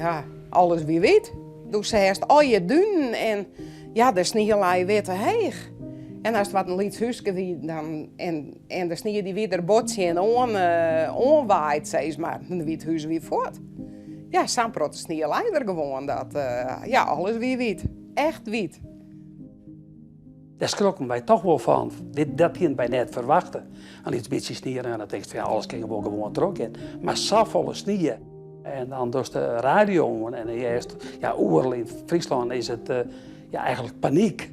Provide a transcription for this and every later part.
Ja, alles wie wyt. Doe seachst al je dunen en ja, de snie lei witte heech. En as it wat in lyts húske wie dan, en, en de snie dy wie der bot tsjinoan oanwaaid, sis mar, dan wie it hús wie fuort. Ja, sa'n protte snie lei der gewoan, dat, ja, alles wie wyt. Echt wyt. Dêr skrokken wy toch wol fan. Dit, dat hienen wy net ferwachte. In lyts bytsje snie en dan tinkst fan ja, alles kin wol gewoan trochgean. Mar safolle snie. En dan dochst de radio oan en dan hearst, ja, oeral yn Fryslân is it ja, eigentlik panyk.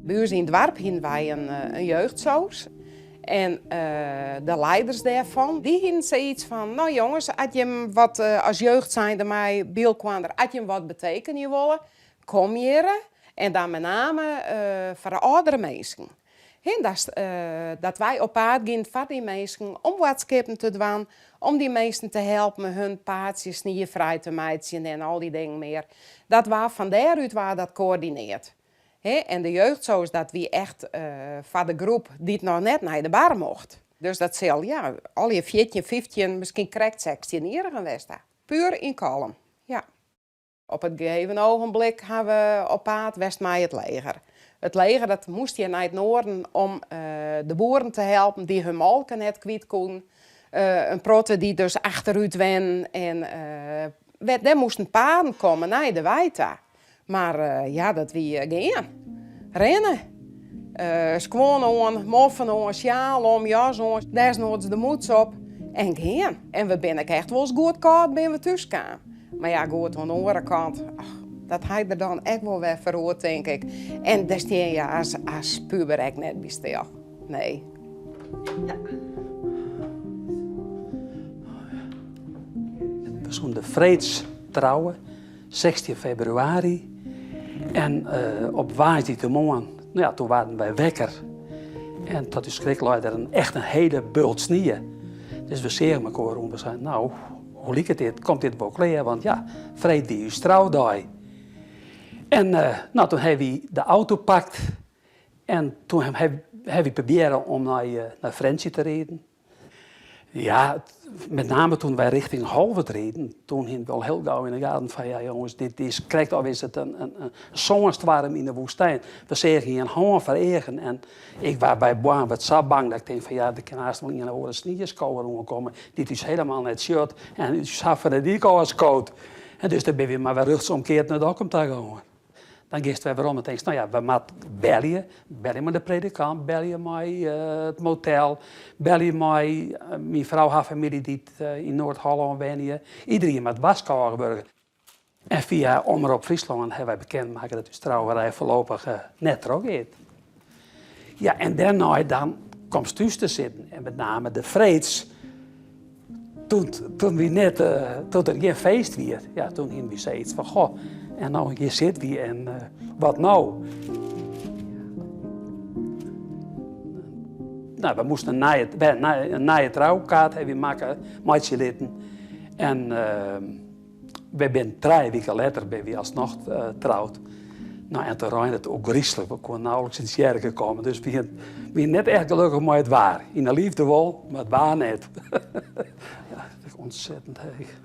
By ús yn it doarp hienen wy in jeugdsoos. En de leiders dêrfan, dy hienen sayts fan, no jonges, as jim wat as jeugd zijnde mei byelkoander, as jim wat betekenje wolle, kom hjirre. En dan mei name foar de âldere minsken. Hè, dat wy op paad gean foar dy minsken om boadskippen te dwaan, om dy minsken te helpen hun paadsje sniefrij te meitsjen en al dy dingen mear. Dat waard fan dêrút waard dat koördineard. Hè, en de jeugdsoos dat wie echt foar de groep dy't noch net nei de bar mocht. Dus dat sil, ja, allegear 14, 15, miskien krekt sechstjinjierrigen west ha. Puer yn Kollum, ja. Op it gegeven ogenblik ha we op paad west mei it leger. It leger dat moast hjir nei it noarden om de boeren te helpen dy't hun molke net kwyt koenen. In protte dy't dus achterút wennen en dêr moasten paden komme nei de wei ta. Mar ja, dat wie gean. Rinne. Skuon oan, moffen oan, sjaal om, jas oan, desnoads de mûts op en gean. En we binne ek echt wolris goed kâld binne we thús kaam. Mar ja, goed, oan de oare kant, och, dat ha je der dan ek wol wer foar oer, tink ik. En dêr stean je as, as puber ek net by stil. Nee. Ja. We soene de freeds trouwe. 16 februari en op woansdeitemoarn, no ja, toen waarden wy wekker en tot ús skrik lei der in echt in hiele bult snie. Dus we seagen mekoar oan, we seinen, no, hoe liket dit, komt dit wol klear, want ja, freed wie ús troudei. En no, toen hawwe wy de auto pakt en toen hawwe wy probearre om nei Frjentsjer te riden. Ja, met name toen wij richting Holwert reden, toen hienen we al heel gau yn de gaten fan ja jongens, dit is krekt of is it in, in, in sânstoarm yn de woestijn. We seagen gjin hân foar eagen en ik waard by Boarnwert sa bang dat ik tink fan ja, der kin haast wol ien of oare snieskower oankomme dy't ús helemaal net sjocht en ús sa fan de dyk ôfskoot. En dus dêr binne we mar wer rjochtsomkeard nei Dokkum ta gongen. Dan giest wer werom en tinkst, no ja, we moatte belje. Belje mei de predikant, belje mei it motel, belje mei myn frou har famylje dy't yn Noard-Hollân wenje. Iderien moat warskôge wurde. En fia Omrop Fryslân hawwe wy bekend makke dat ús trouwerij foarlopich net trochgiet. Ja, en dêrnei dan komst thús te sitten en met name de freeds, toen, toen wie net, toen der gjin feest wie, ja, toen hienen wy sayts fan goh, en no hjir sitte wy en wat no? No, we moasten in nije, in nije troukaart hawwe wy makke, meitsje litten. En wy binne trije wiken letter binne wy asnoch troud. No, en toen reinde it ôfgryslik, we koene nauwelijks yn de tsjerke komme. Dus we wiene net echt gelokkich mei it waar. Yn de liefde wol, mar it waar net. Ja, dat is ontzettend heech.